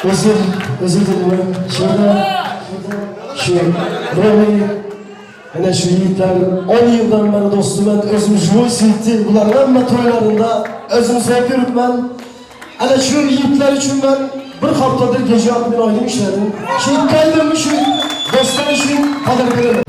Özür, özür dilerim. Şurada şu Romy Ene şu ýigitler 10 ýyldan beri dostum men özüm živoý sweeti bularyň hemme toýlarynda özüm soýup ýörüpmen. Ene şu ýigitler üçin men bir haftadyr gije ýatmyn aýdym işledim. Şu iki aýdymy şu dostlar üçin podarka berdim.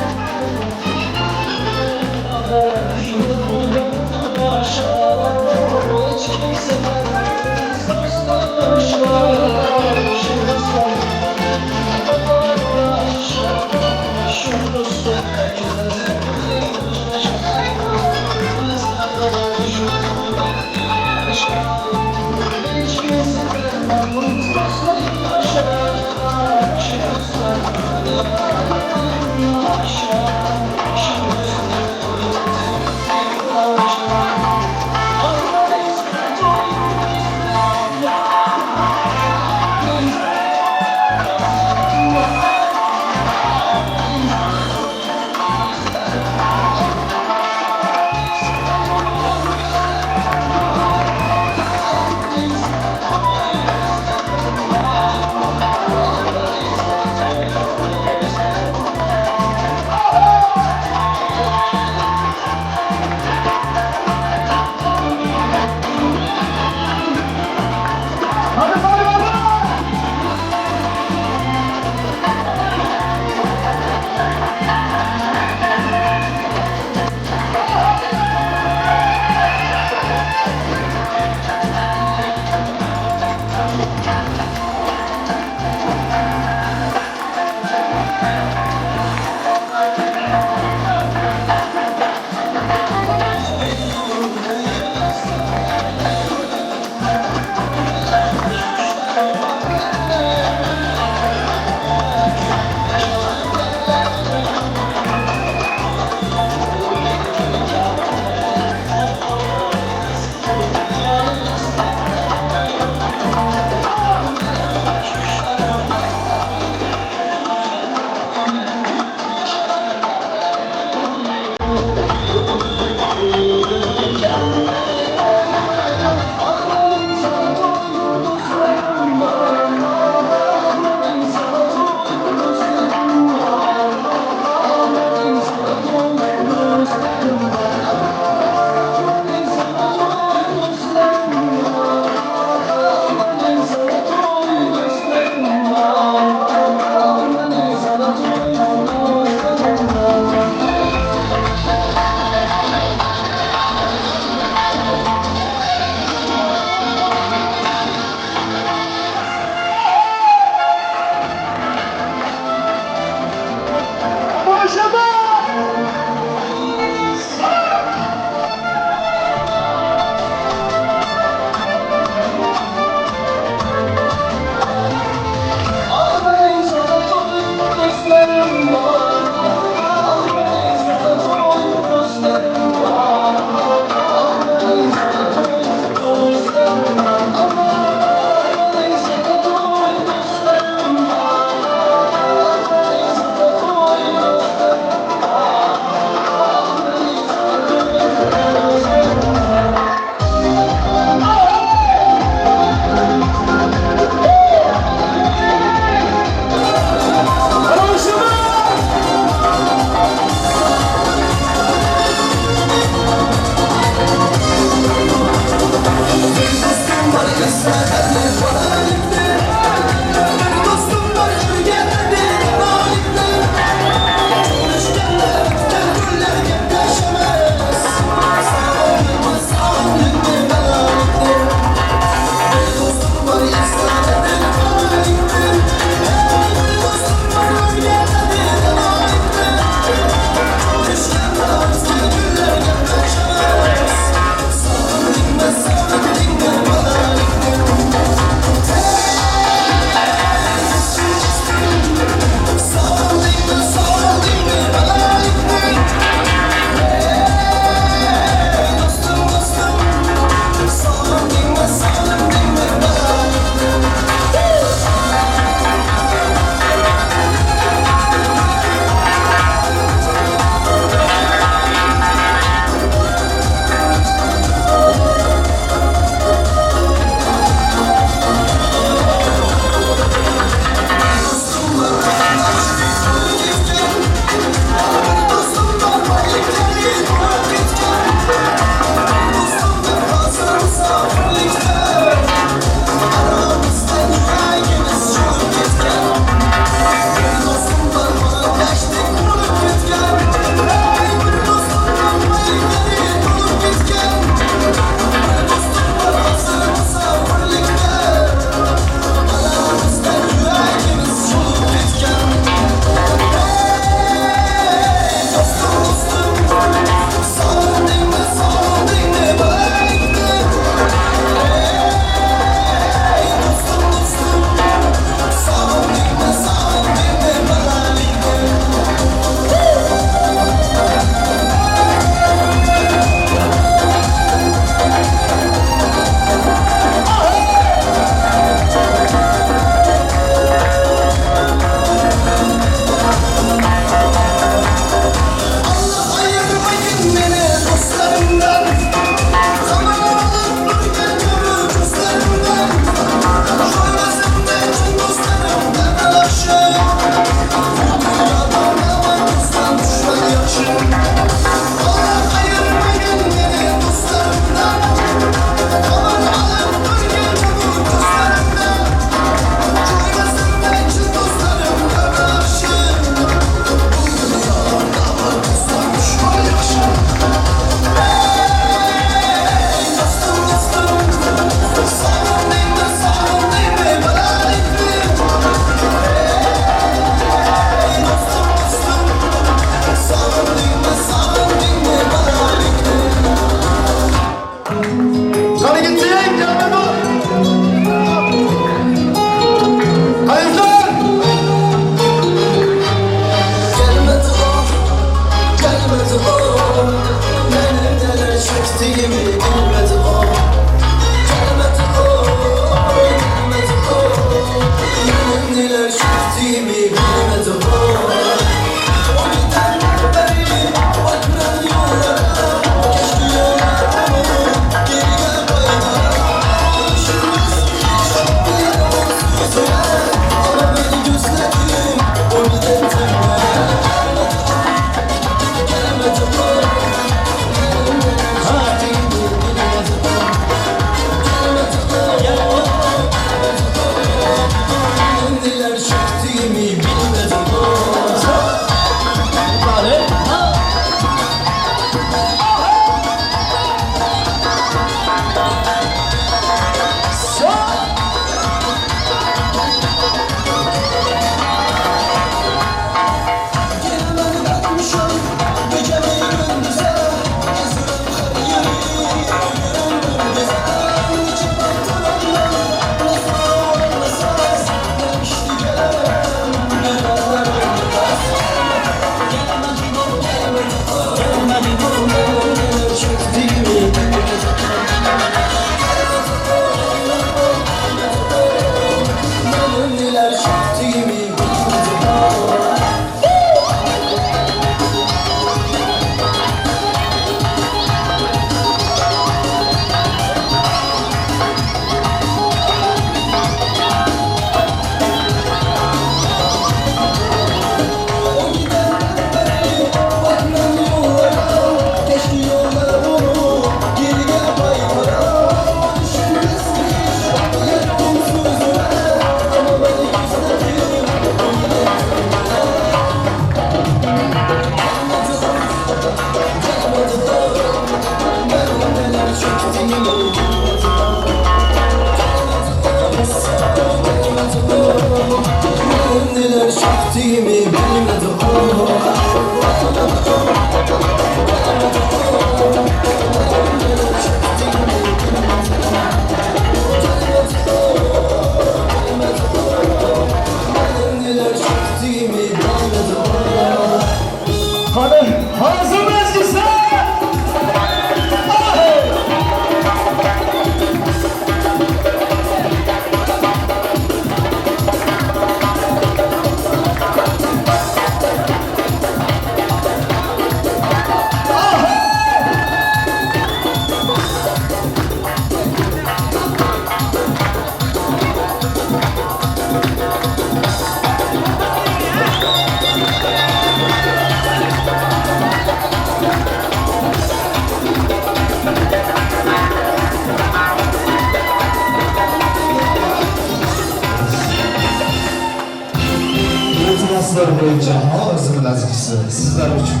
Sizler boýunça Özümiň azizler sizler üçin.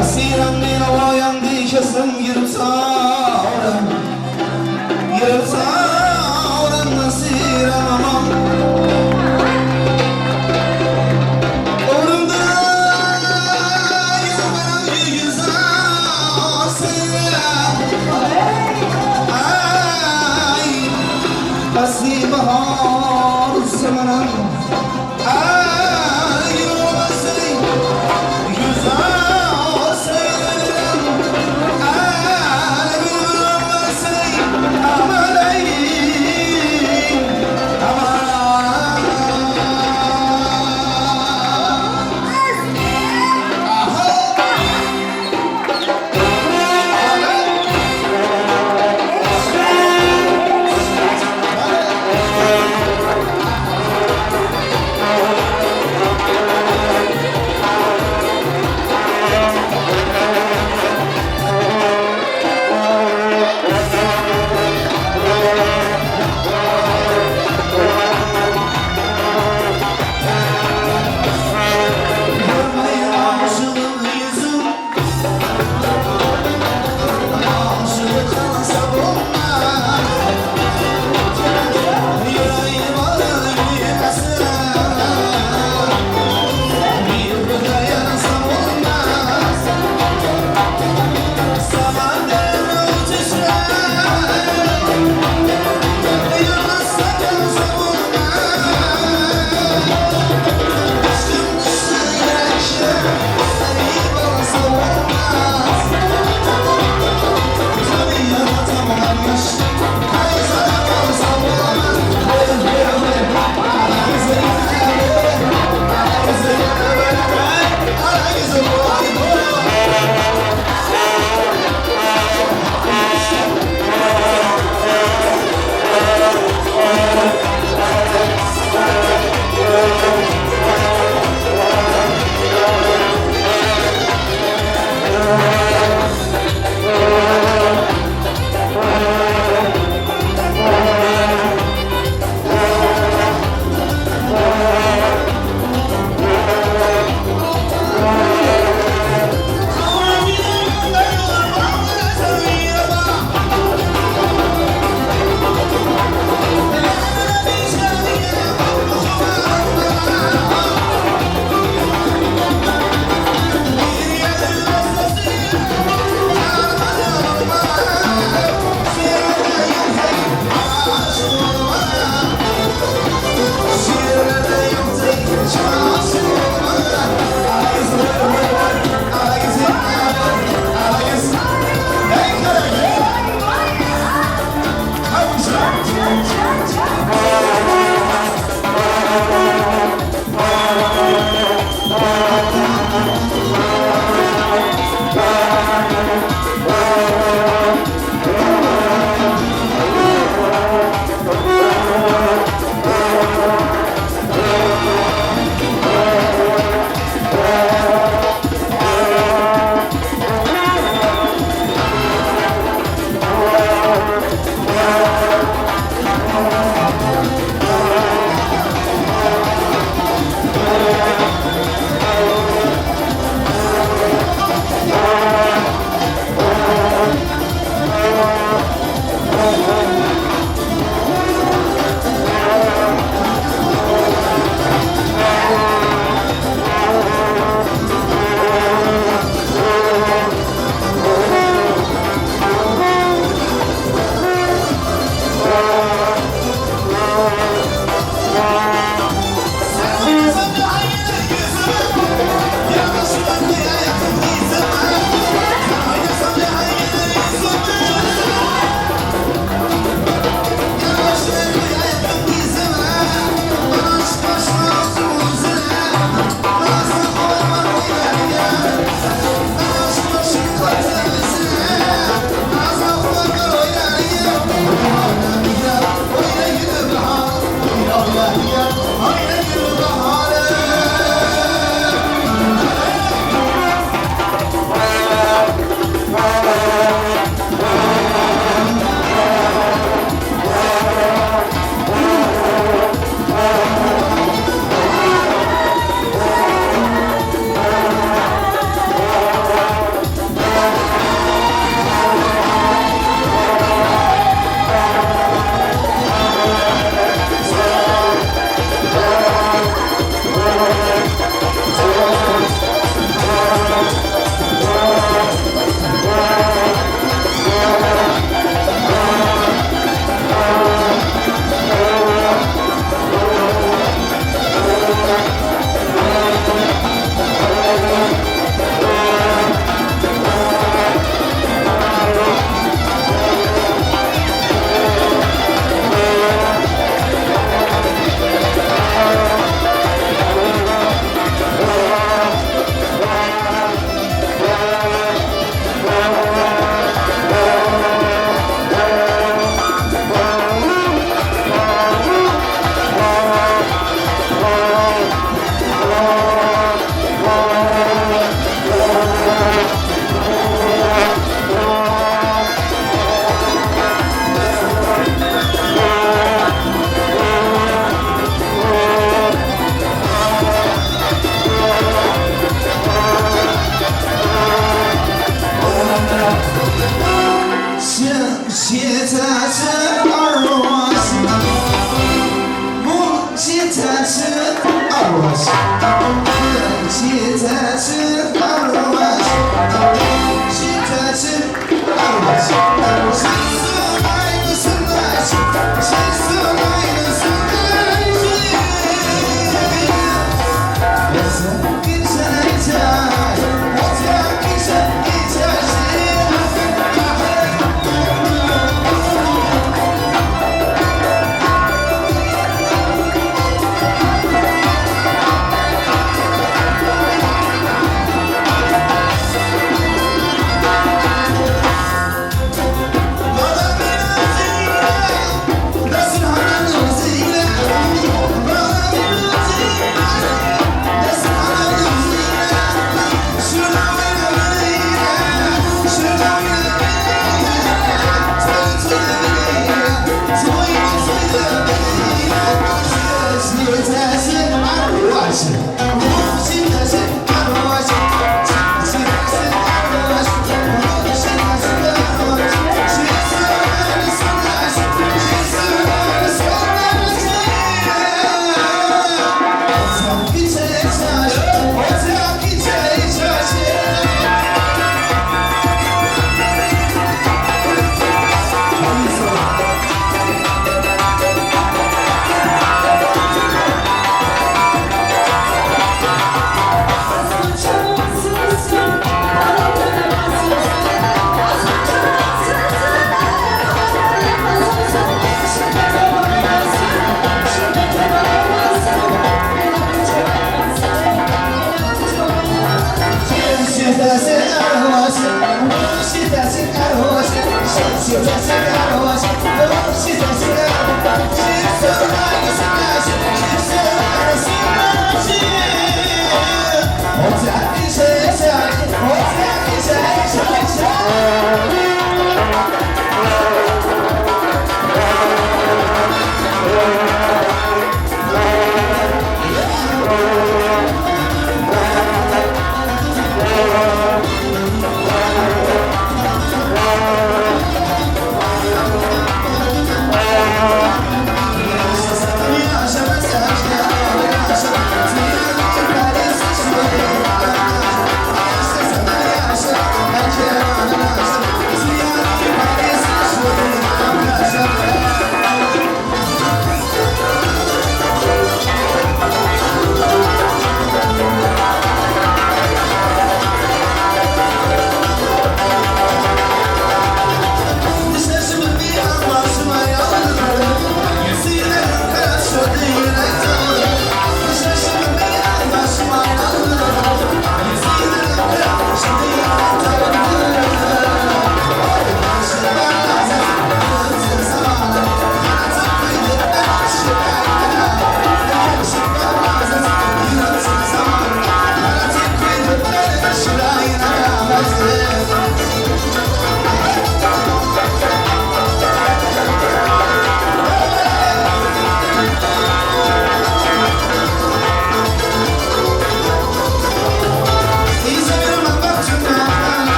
Asiram binovoyam deyishasam yuribsan Yuribsan asiram aman O'rimda yurgan yuzasi Ay Fasli bahor zamanam Ay yurmasay.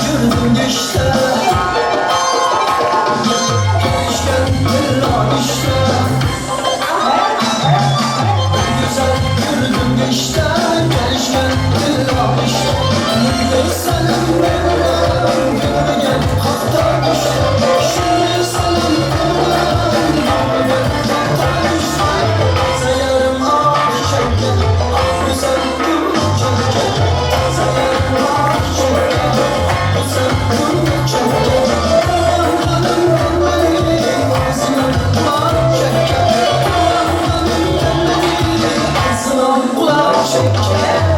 Gördüm geçti. Gelişken tella işte. Güzel gördüm geçti. Gelişken tella işte. Senin benim gönlüme gel hafta işte. Şimdi senin benim gönlüme gel hafta işte. Sayarım ah şeker, ah güzel dur çeker. Sayarım ah şeker, ah güzel dur çeker. Hanım beni ağzına kulak şeker. Hanım beni ağzına kulak şeker.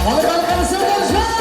Qani, qani, qani, sirdarishlar!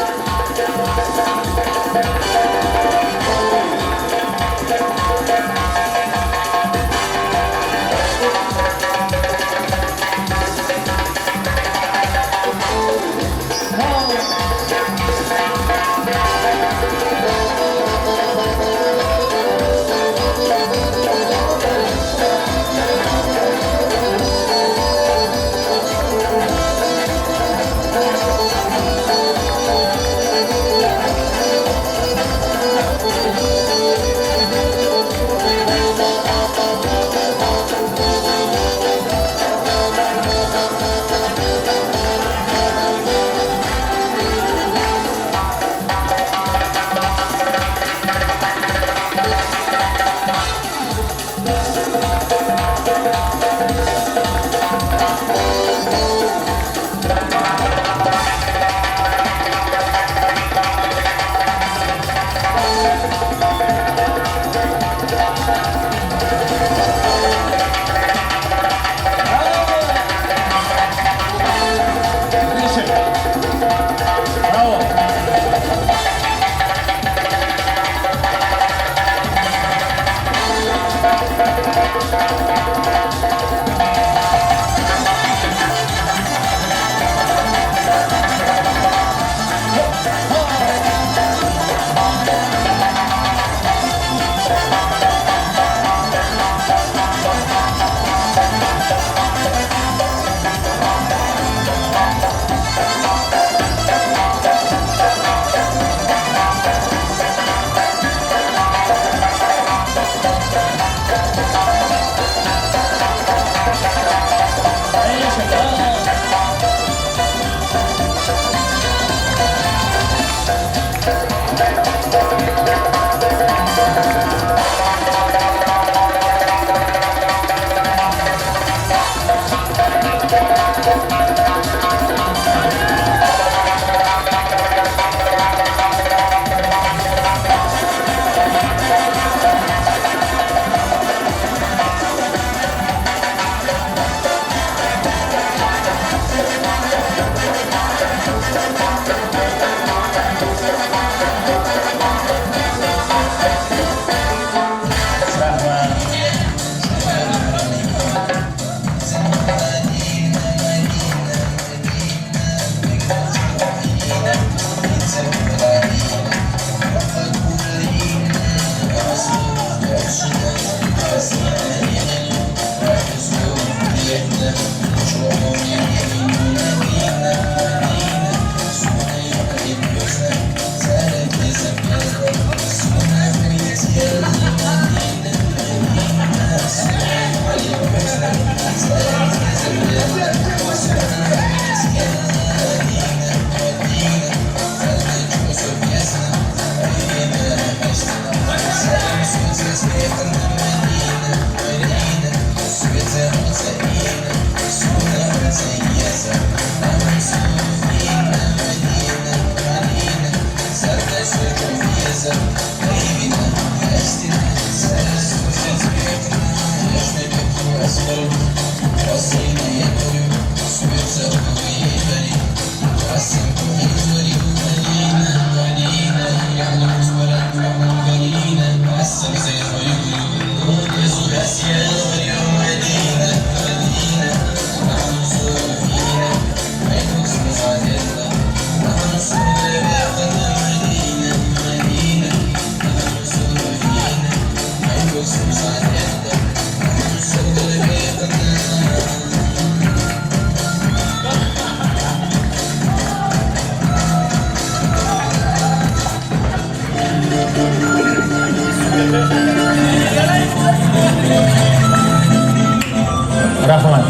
Rahmat.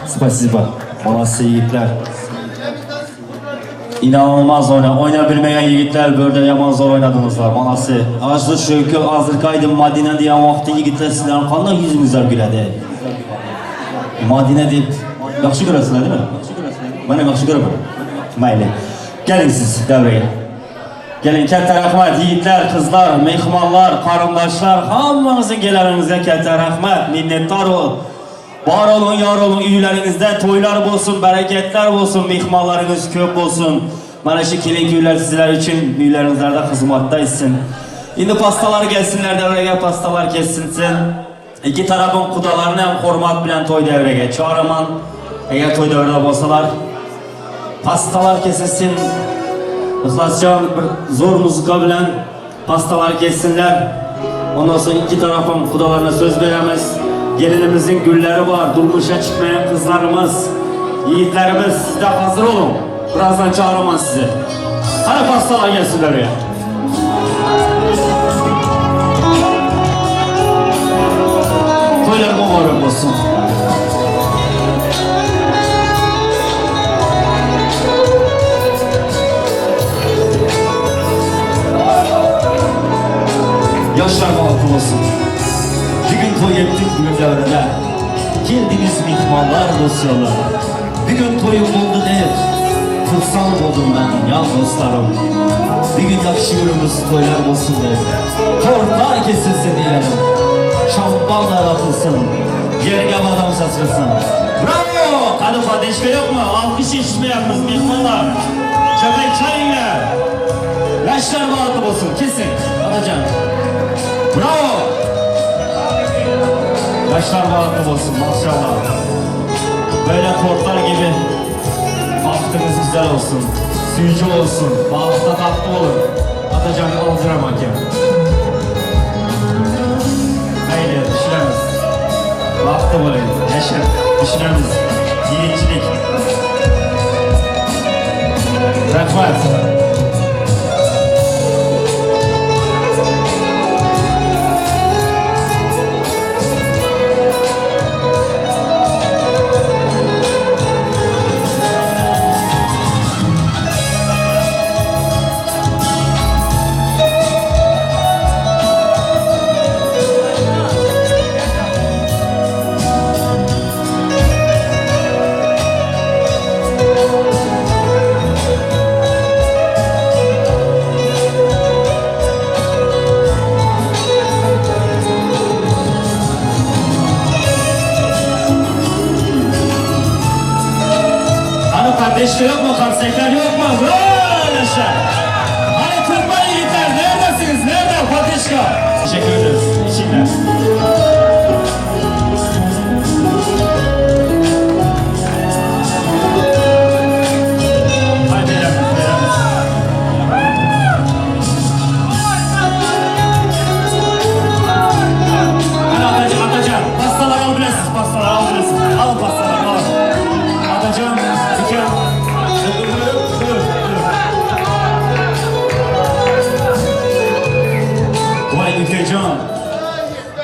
Spasiba. Molodцы ýigitler. Inanılmaz oyna. Oyna bilmeýän ýigitler bu ýerde ýaman zor oýnadyňyzlar. Molodцы. Arzu şöwki azyrky aýdym Madina diýen wagty ýigitler sizleriň kanday ýüzüňizler güledi. Madina diýip ýagşy göresiňler değil mi? Menem ýagşy göremen. Maýly. Geliň siz däwrege. Geliň kättä rahmat ýigitler, gyzlar, myhmanlar, garyndaşlar hammaňyzyň geleniňize kättä rahmat. Minnetdar bolup. Bar olun, yar olun üylerinizde toylar bolsun, bereketler bolsun, mihmanlarınız köp bolsun. Mana şu kelin kuyovlar sizler için üylerinizlerde hizmatda etsin. Indi pastalar gelsinler devrege, pastalar kesilsin. İki tarafın kudalarını hem hormat bilen toy devrege çağıraman. Eğer toy devrede bolsalar pastalar kesilsin. Ihlascan bir zor muzika bilen pastalar kessinler. Ondan sonra iki tarafın kudalarına söz veremez. Gelinimizin gülleri var, durmuşa çıkmayan kızlarımız, yiğitlerimiz siz de hazır olun. Birazdan çağıramam sizi. Hadi pastalar gelsinler oraya. Toylar mübarek olsun. Yaşlar bahtı olsun. Bugün toy ettik bugün devrede. Geldiniz mihmanlar dosyalar. Bir gün toyum oldu dep. Kutsal oldum ben ya dostlarım. Bir gün yakşı yürümüz toylar olsun dep. Tortlar kesilsin diyelim. Şampanlar atılsın. Yerge adam saçılsın. Bravo! Kadın ateşke yok mu? Alkış içmeyemiz mihmanlar. Çöpek çayınlar. Yaşlar bahtı olsun. Kesin. Atacan. Bravo! Yaşlar bahtı olsun maşallah. Böyle tortlar gibi bahtınız güzel olsun. Suyucu olsun. Bahta tatlı olun. Atacan aldıram hakem. Haydi düşünemiz. Bahtı olayım. Yaşa. Düşünemiz. Yiğitçilik. Rahmat. Kardeşler yok mu? Karsekler yok mu? Böyle şey. Hani Türkmen yiğitler neredesiniz? Nerede Pateşka? Teşekkür ederiz. İçinler.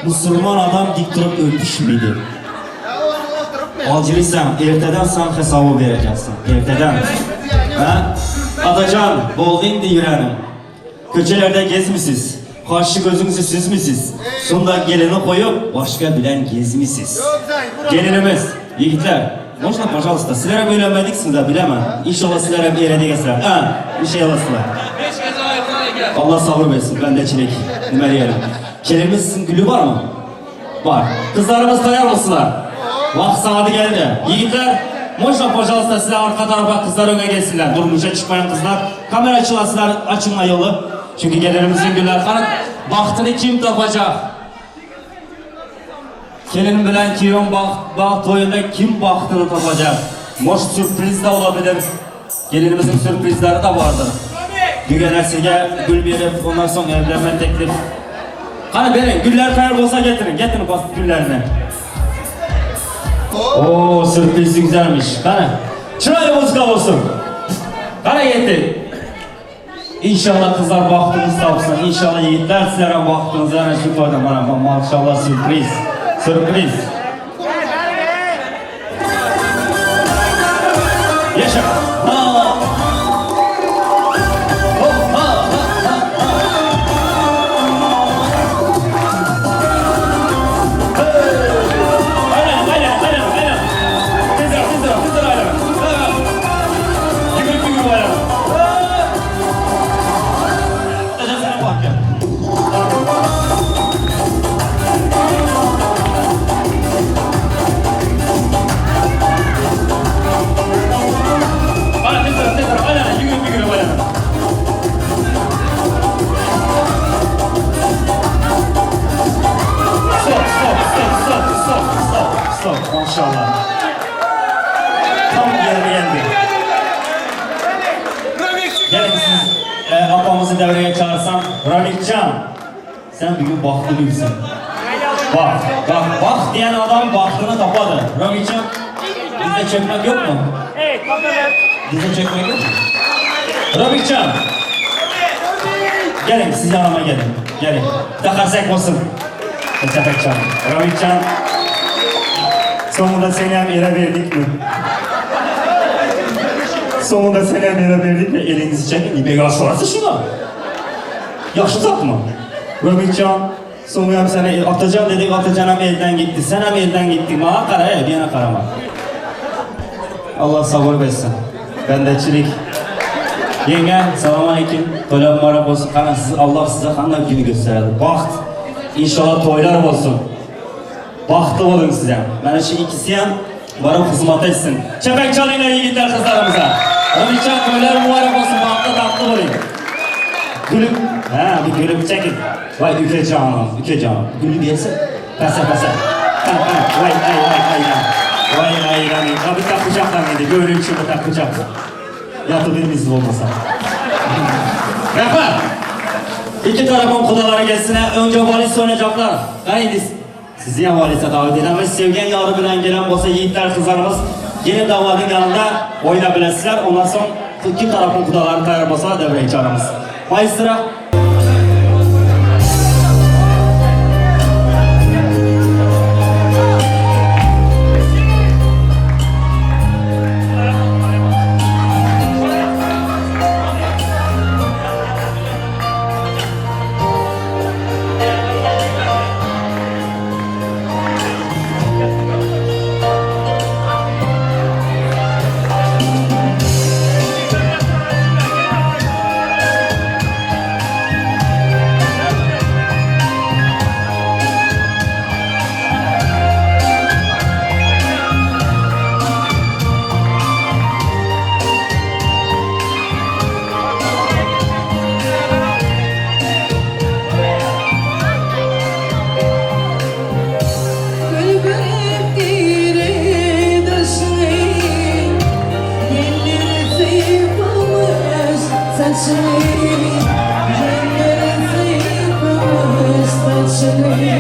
Musulmon adam dik turib öpüşmeydi. Alcırırsan, erteden sen hesabı vereceksin. Erteden. Ha? Atacan, boldu indi yüreğim. Köçelerde gezmişsiniz. Karşı gözünüzü süzmüşsünüz. Sonunda gelini koyup başka bilen gezmişsiniz. Gelinimiz, yiğitler. Можно, пожалуйста? Sizler hem öğrenmediksiniz de bilemem. İnşallah sizler hem öğreneceksiniz. Ha, inşallah sizler. Allah sabır versin. Ben de çilek. Ne diyelim. Gelinimizin gülü var mı? Var. Kızlarımız tayar olsunlar. Vakt saati geldi. Yiğitler, можно, пожалуйста, sizler arka tarafa kızlar öne gelsinler. Durmuşa çıkmayan kızlar. Kamera açılasınlar, açın yolu. Çünkü gelinimizin güller. Qara, Bahtını kim tapacak? Gelin bilen kiyom baht, baht toyunda kim bahtını tapacak? Moş sürpriz de olabilir. Gelinimizin sürprizleri de vardır. Gügenersiga gül berip ondan sonra evlenme teklif. Qani berin, güller tayyor bo'lsa getirin, getirin bas güllerini. Oo sürpriz güzelmiş. Qani. Chiroyli muzika olsun. Qani yetti. İnşallah kızlar bahtınız tapsın. İnşallah yiğitler sizlere bahtınızı ana şu koydu. Bana maşallah sürpriz. Sürpriz. Yaşa. Ha. Maşallah. Tam yerine geldi. Gelin siz e, apamızı devreye çağırsam. Ramikcan sen bugün bahtlı birsin. Bak, bak, bak diyen adam bahtını tapadı. Ramikcan bizde çekmek yok mu? Evet, bakalım. Bize çekmek yok mu? Ramikcan. Gelin siz yanıma gelin. Gelin. Takarsak olsun. Çapakcan. Ramikcan. Sonunda seni hem yere verdik mi? Sonunda seni hem yere verdik mi? Elinizi çekin. İbek aşırası şuna. Yaxşı satma. Ramikcan. Sonra hem seni atacağım dedik, atacağım hem elden gitti. Sen hem elden gittin. Bana kara, he, bir yana karama. Allah sabır versin. Bendeçilik. Yenge, selam aleyküm. Toylar mübarek olsun. Kana siz, Allah size kandan günü gösterdi. Baht. İnşallah toylar olsun. Bahtlı olun size. Ben şu ikisi hem varıp hizmet etsin. Çepek çalın yiğitler kızlarımıza. Onun için toylar mübarek olsun. Bahtlı tatlı olun. Gülüp, ha bir gülüp çekin. Vay üke canım, üke canım. Gülüp yesin. Pese pese. Ha, ha, vay ay ay ay ay. Vay ay ay. Ha bir tak kucaktan idi. Böyle bir şey bir tak kucak. Yatı birimiz olmasa. Rehber. İki tarafın kudaları gelsin. Önce valis oynayacaklar. Haydi. Sizi ya valise davet edemez. Sevgen yarı bilen gelen olsa yiğitler kızlarımız yine damadın yanında oynabilesizler. Ondan sonra iki tarafın kudaları tayar olsa devreye çağırırız. Maestra. Gülgülüp geri düşmeyin Yerleri zayıflamış saçını Yerleri zayıflamış saçını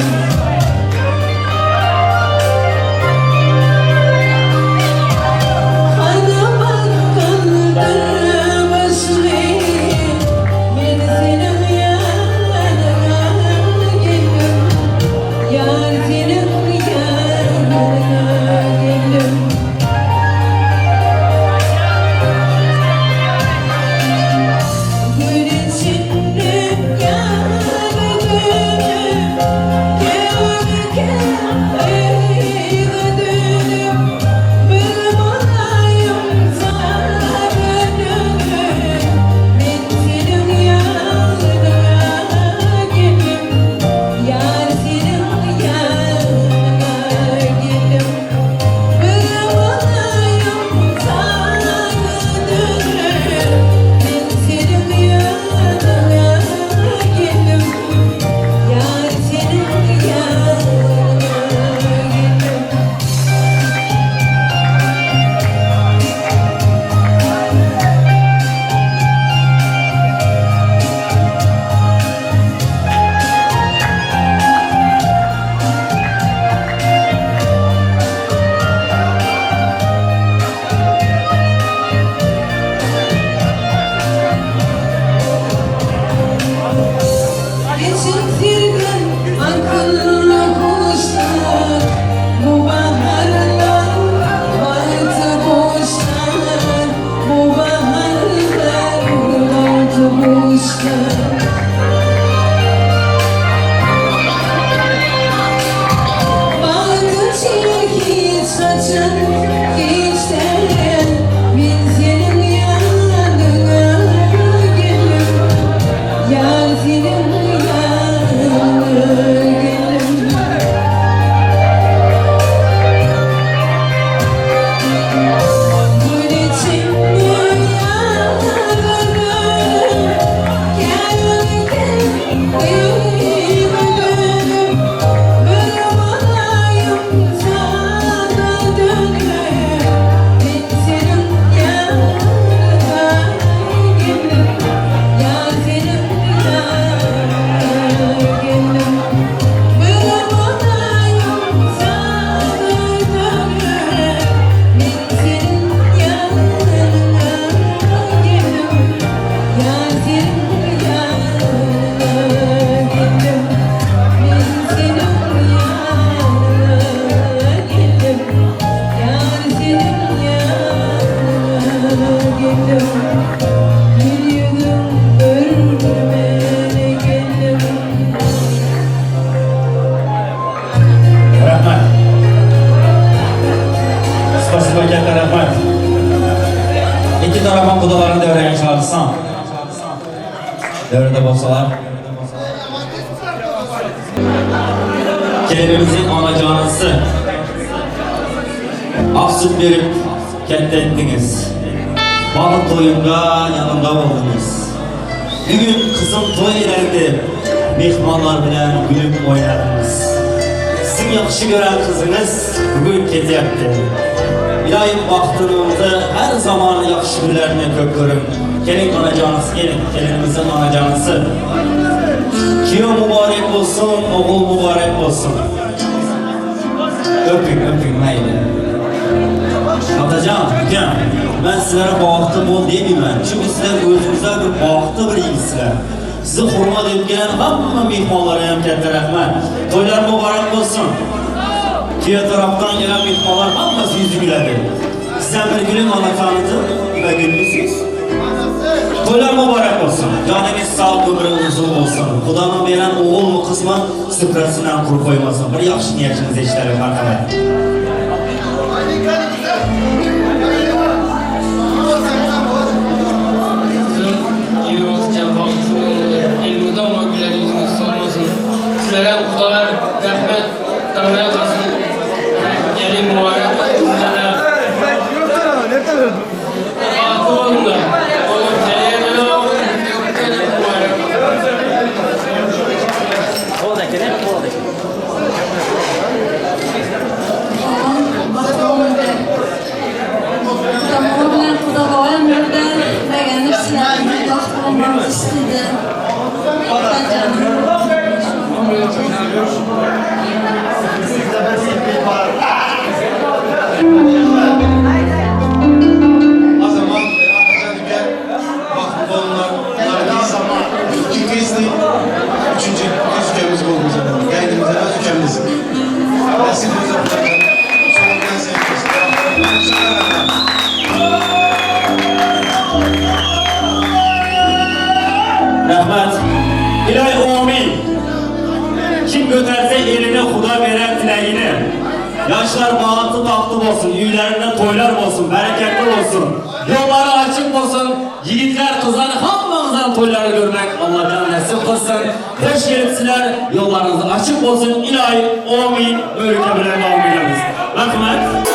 Hadi bak kaldır başını Ben senin yanına gelirim Yar senin yanına gelirim gudalaryny döwrege çagyrsaň. Döwrede bolsalar. Kelinimizin anajanysy. Ak süt berip ketde etdiňiz. Bagyt toýunda ýanynda bolduňyz. Bugün gyzym toý eder diýip, myhmanlar bilen gülüp oýnadyňyz. Siziň ýagşy gören gyzyňyz bugün ketýäpdi. Ylaýym bagtyňyzy her zaman ýagşy günlerini köp görüň. Gelin anajanysy gelin, kelinimizin anajanysy. Kiýew mubarek bolsun, ogul mubarek bolsun. Öpüň, öpüň, maýli. Atajan, uka, men sizlere bagtly bol diýmeýmen. Çünki sizler özüňizler bir bagtly bir ýigitsizler. Sizi hurmat etgen hamma myhmanlara hem katta rahmat. Toýlar mubarak bolsun. Kiýew tarapdan gelen myhmanlar hammasy ýüzi güledi. Sizem bir gülüň Allatanydym we gülmüsiz. Toýlar mubarak bolsun. Janyňyz sag, ömrüňiz uzun bolsun. Hudanyň beren ogulmy, gyzmy süpresinden gury goýmasyn. Bir ýagşy niýetiňizi eşidelim marhamat. Siziň ýüregiňiz elmydama güler ýüzüňiz solmasyn. Sizlere gudalar rahmet Taňryýalkasyn. Gelin mubarek sizlere. Bagtly bolsunlar. Kudamama bilen kudababam birden begenip sizlerden bagtly bolmagyňyzy istedim. Atajanım. Azamat ve Atacan Üker baxtlı olunlar. Bunlar iki kızdı. Üçüncü öz ülkemiz oldu zaten. Geldimiz öz ülkemiz. Nasip olsa Sonradan sevgisi. Rahmat. Ilaý amin. Kim göterse elini Huda veren dilegini. Yaşlar bağıtlı tahtlı olsun, üylerinde toylar olsun, bereketli olsun. Yolları açık olsun. Yiğitler, kızlar hammamızdan toyları görmek Allah'tan nasip kılsın. Hoş gelipsizler, yollarınız açık olsun. İlahi amin. Böyle bilen devam ederiz. Rahmet.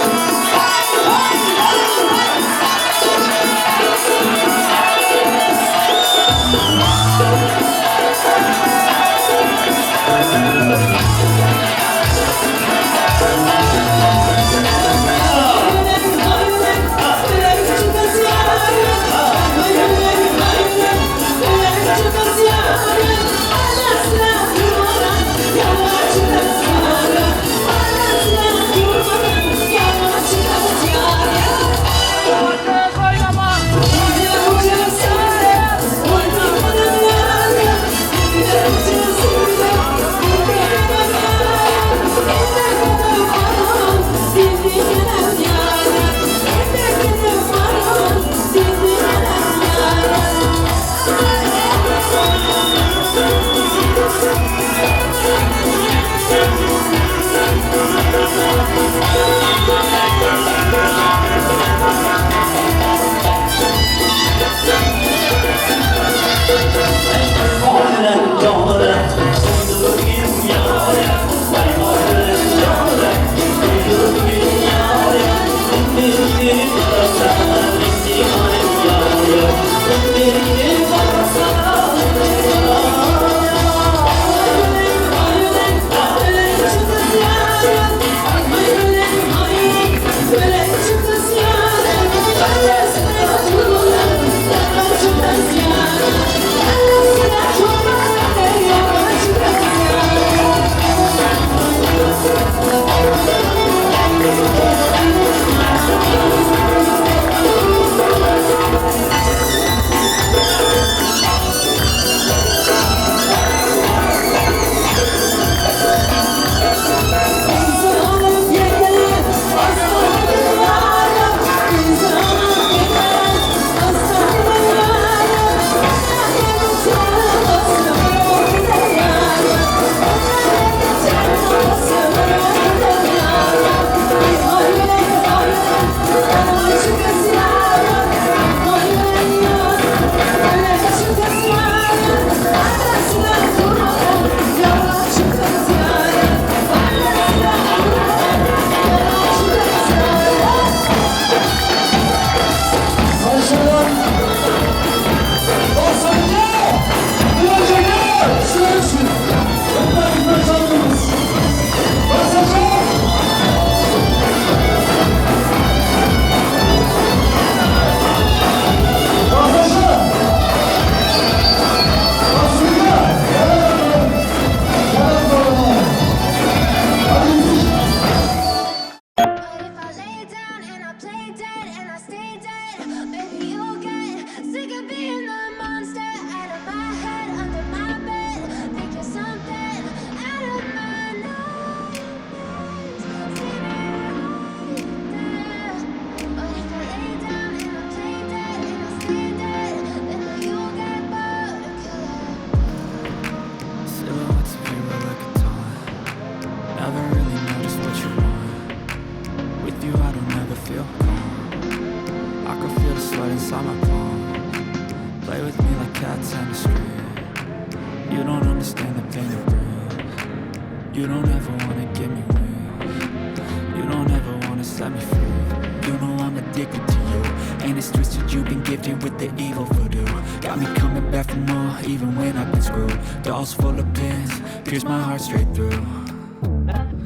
Right inside my palm. Play with me like cats and a string. You don't understand the pain it brings. You don't ever wanna give me wings. You don't ever wanna set me free. You know I'm addicted to you. And it's twisted, you've been gifted with the evil voodoo. Got me coming back for more, even when I've been screwed. Dolls full of pins, pierce my heart straight through.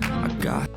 I got.